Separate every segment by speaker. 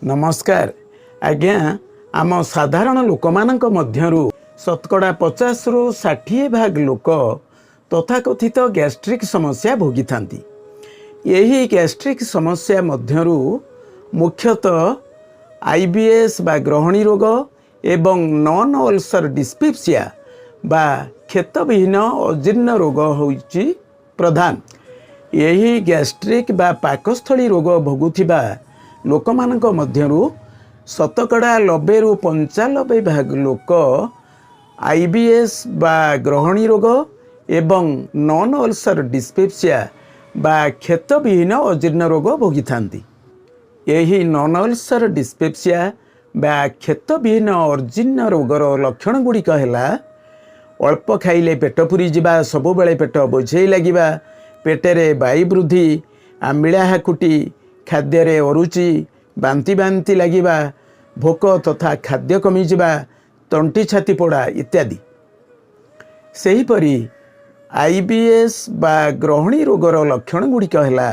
Speaker 1: ନମସ୍କାର ଆଜ୍ଞା। ଆମ ସାଧାରଣ ଲୋକମାନଙ୍କ ମଧ୍ୟରୁ ଶତକଡ଼ା 50ରୁ 60 ଭାଗ ଲୋକ ତଥାକଥିତ ଗ୍ୟାଷ୍ଟ୍ରିକ୍ ସମସ୍ୟା ଭୋଗିଥାନ୍ତି। ଏହି ଗ୍ୟାଷ୍ଟ୍ରିକ୍ ସମସ୍ୟା ମଧ୍ୟରୁ ମୁଖ୍ୟତଃ ଆଇବିଏସ୍ ବା ଗ୍ରହଣୀ ରୋଗ ଏବଂ ନନ୍ ଅଲସର ଡିସ୍ପେପ୍ସିଆ ବା କ୍ଷତବିହୀନ ଅଜୀର୍ଣ୍ଣ ରୋଗ ହେଉଛି ପ୍ରଧାନ। ଏହି ଗ୍ୟାଷ୍ଟ୍ରିକ୍ ବା ପାକସ୍ଥଳୀ ରୋଗ ଭୋଗୁଥିବା ଲୋକମାନଙ୍କ ମଧ୍ୟରୁ ଶତକଡ଼ା 90ରୁ 95 ଭାଗ ଲୋକ ଆଇବିଏସ୍ ବା ଗ୍ରହଣୀ ରୋଗ ଏବଂ ନନ୍ ଅଲସର ଡିସ୍ପେପ୍ସିଆ ବା କ୍ଷତବିହୀନ ଅଜୀର୍ଣ୍ଣ ରୋଗ ଭୋଗିଥାନ୍ତି। ଏହି ନନ୍ ଅଲସର ଡିସ୍ପେପ୍ସିଆ ବା କ୍ଷତବିହୀନ ଅଜୀର୍ଣ୍ଣ ରୋଗର ଲକ୍ଷଣ ଗୁଡ଼ିକ ହେଲା ଅଳ୍ପ ଖାଇଲେ ପେଟ ପୁରିଯିବା, ସବୁବେଳେ ପେଟ ବୋଝେଇ ଲାଗିବା, ପେଟରେ ବାୟୁ ବୃଦ୍ଧି, ଆମ୍ବିଳା ହାକୁଟି, ଖାଦ୍ୟରେ ଅରୁଚି, ବାନ୍ତି ବାନ୍ତି ଲାଗିବା, ଭୋକ ତଥା ଖାଦ୍ୟ କମିଯିବା, ତଣ୍ଟି ଛାତି ପୋଡ଼ା ଇତ୍ୟାଦି। ସେହିପରି ଆଇବିଏସ୍ ବା ଗ୍ରହଣୀ ରୋଗର ଲକ୍ଷଣ ଗୁଡ଼ିକ ହେଲା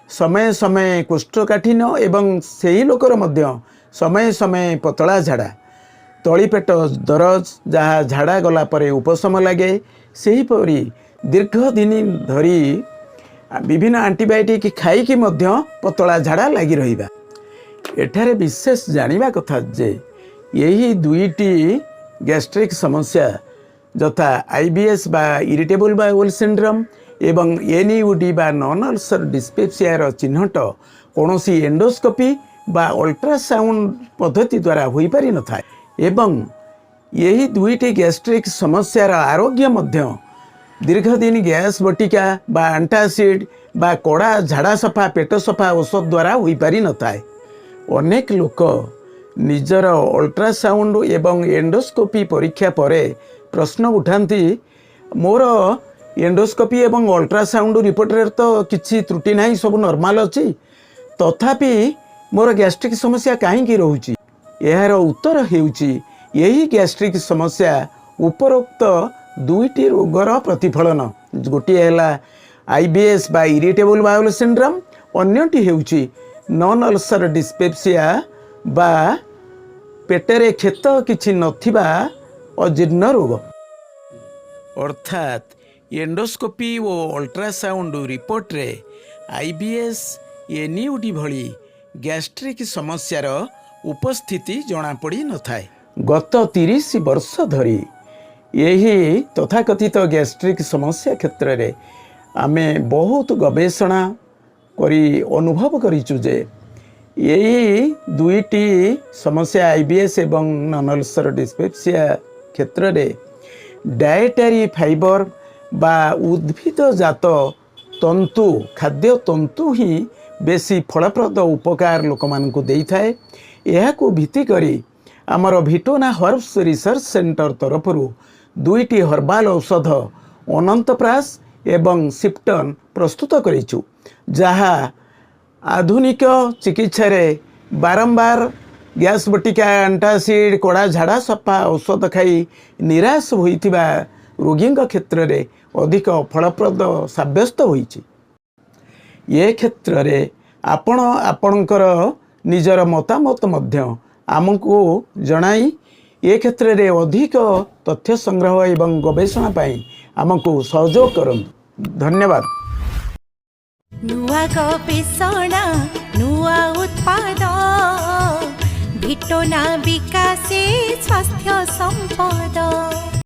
Speaker 1: ସମୟେ ସମୟେ କୋଷ୍ଠକାଠିନ୍ୟ ଏବଂ ସେହି ଲୋକର ମଧ୍ୟ ସମୟେ ସମୟେ ପତଳା ଝାଡ଼ା, ତଳିପେଟ ଦରଜ, ଯାହା ଝାଡ଼ା ଗଲା ପରେ ଉପଶମ ଲାଗେ। ସେହିପରି ଦୀର୍ଘ ଦିନ ଧରି ବିଭିନ୍ନ ଆଣ୍ଟିବାୟୋଟିକ୍ ଖାଇକି ମଧ୍ୟ ପତଳା ଝାଡ଼ା ଲାଗି ରହିବା। ଏଠାରେ ବିଶେଷ ଜାଣିବା କଥା ଯେ ଏହି ଦୁଇଟି ଗ୍ୟାଷ୍ଟ୍ରିକ୍ ସମସ୍ୟା, ଯଥା ଆଇବିଏସ୍ ବା ଇରିଟେବୁଲ୍ ବାଉଲ୍ ସିଣ୍ଡ୍ରୋମ୍ ଏବଂ ଏନ୍ୟୁଡି ବା ନନ୍ ଅଲସର ଡିସ୍ପେପ୍ସିଆର ଚିହ୍ନଟ କୌଣସି ଏଣ୍ଡୋସ୍କୋପି ବା ଅଲ୍ଟ୍ରାସାଉଣ୍ଡ ପଦ୍ଧତି ଦ୍ୱାରା ହୋଇପାରିନଥାଏ ଏବଂ ଏହି ଦୁଇଟି ଗ୍ୟାଷ୍ଟ୍ରିକ୍ ସମସ୍ୟାର ଆରୋଗ୍ୟ ମଧ୍ୟ ଦୀର୍ଘଦିନ ଗ୍ୟାସ୍ ବଟିକା ବା ଆଣ୍ଟାସିଡ୍ ବା କଡ଼ା ଝାଡ଼ା ସଫା, ପେଟ ସଫା ଔଷଧ ଦ୍ୱାରା ହୋଇପାରିନଥାଏ। ଅନେକ ଲୋକ ନିଜର ଅଲ୍ଟ୍ରାସାଉଣ୍ଡ ଏବଂ ଏଣ୍ଡୋସ୍କୋପି ପରୀକ୍ଷା ପରେ ପ୍ରଶ୍ନ ଉଠାନ୍ତି, ମୋର ଏଣ୍ଡୋସ୍କୋପି ଏବଂ ଅଲ୍ଟ୍ରାସାଉଣ୍ଡ ରିପୋର୍ଟରେ ତ କିଛି ତ୍ରୁଟି ନାହିଁ, ସବୁ ନର୍ମାଲ ଅଛି, ତଥାପି ମୋର ଗ୍ୟାଷ୍ଟ୍ରିକ୍ ସମସ୍ୟା କାହିଁକି ରହୁଛି? ଏହାର ଉତ୍ତର ହେଉଛି, ଏହି ଗ୍ୟାଷ୍ଟ୍ରିକ୍ ସମସ୍ୟା ଉପରୋକ୍ତ ଦୁଇଟି ରୋଗର ପ୍ରତିଫଳନ। ଗୋଟିଏ ହେଲା ଆଇବିଏସ୍ ବା ଇରିଟେବୁଲ୍ ବାଉଲ୍ ସିଣ୍ଡ୍ରୋମ୍, ଅନ୍ୟଟି ହେଉଛି ନନ୍ ଅଲସର ଡିସ୍ପେପ୍ସିଆ ବା ପେଟରେ କ୍ଷତ କିଛି ନଥିବା ଅଜୀର୍ଣ୍ଣ ରୋଗ। ଅର୍ଥାତ୍ ଏଣ୍ଡୋସ୍କୋପି ଓ ଅଲ୍ଟ୍ରାସାଉଣ୍ଡ ରିପୋର୍ଟରେ ଆଇବିଏସ୍, ଏନ୍ୟୁଡି ଭଳି ଗ୍ୟାଷ୍ଟ୍ରିକ୍ ସମସ୍ୟାର ଉପସ୍ଥିତି ଜଣାପଡ଼ି ନଥାଏ। ଗତ 30 ବର୍ଷ ଧରି ଏହି ତଥାକଥିତ ଗ୍ୟାଷ୍ଟ୍ରିକ୍ ସମସ୍ୟା କ୍ଷେତ୍ରରେ ଆମେ ବହୁତ ଗବେଷଣା କରି ଅନୁଭବ କରିଛୁ ଯେ ଏହି ଦୁଇଟି ସମସ୍ୟା, ଆଇବିଏସ୍ ଏବଂ ନନ୍ ଅଲସର ଡିସ୍ପେପ୍ସିଆ କ୍ଷେତ୍ରରେ ଡାଏଟାରୀ ଫାଇବର ବା ଉଦ୍ଭିଦଜାତ ତନ୍ତୁ, ଖାଦ୍ୟ ତନ୍ତୁ ହିଁ ବେଶୀ ଫଳପ୍ରଦ ଉପକାର ଲୋକମାନଙ୍କୁ ଦେଇଥାଏ। ଏହାକୁ ଭିତ୍ତି କରି ଆମର ଭିଟୋନା ହର୍ବସ ରିସର୍ଚ୍ଚ ସେଣ୍ଟର ତରଫରୁ ଦୁଇଟି ହର୍ବାଲ ଔଷଧ, ଅନନ୍ତପ୍ରାସ ଏବଂ ସିପ୍ଟନ୍ ପ୍ରସ୍ତୁତ କରିଛୁ, ଯାହା ଆଧୁନିକ ଚିକିତ୍ସାରେ ବାରମ୍ବାର ଗ୍ୟାସ୍ ବଟିକା, ଆଣ୍ଟାସିଡ୍, କଡ଼ା ଝାଡ଼ା ସଫା ଔଷଧ ଖାଇ ନିରାଶ ହୋଇଥିବା ରୋଗୀଙ୍କ କ୍ଷେତ୍ରରେ ଅଧିକ ଫଳପ୍ରଦ ସାବ୍ୟସ୍ତ ହୋଇଛି। ଏ କ୍ଷେତ୍ରରେ ଆପଣ ଆପଣଙ୍କର ନିଜର ମତାମତ ମଧ୍ୟ ଆମକୁ ଜଣାଇ ଏ କ୍ଷେତ୍ରରେ ଅଧିକ ତଥ୍ୟ ସଂଗ୍ରହ ଏବଂ ଗବେଷଣା ପାଇଁ ଆମକୁ ସହଯୋଗ କରନ୍ତୁ। ଧନ୍ୟବାଦ।
Speaker 2: ନୂଆ ଗବେଷଣା, ନୂଆ ଉତ୍ପାଦ, ଭିଟୋନା ବିକାଶେ ସ୍ୱାସ୍ଥ୍ୟ ସମ୍ପଦ।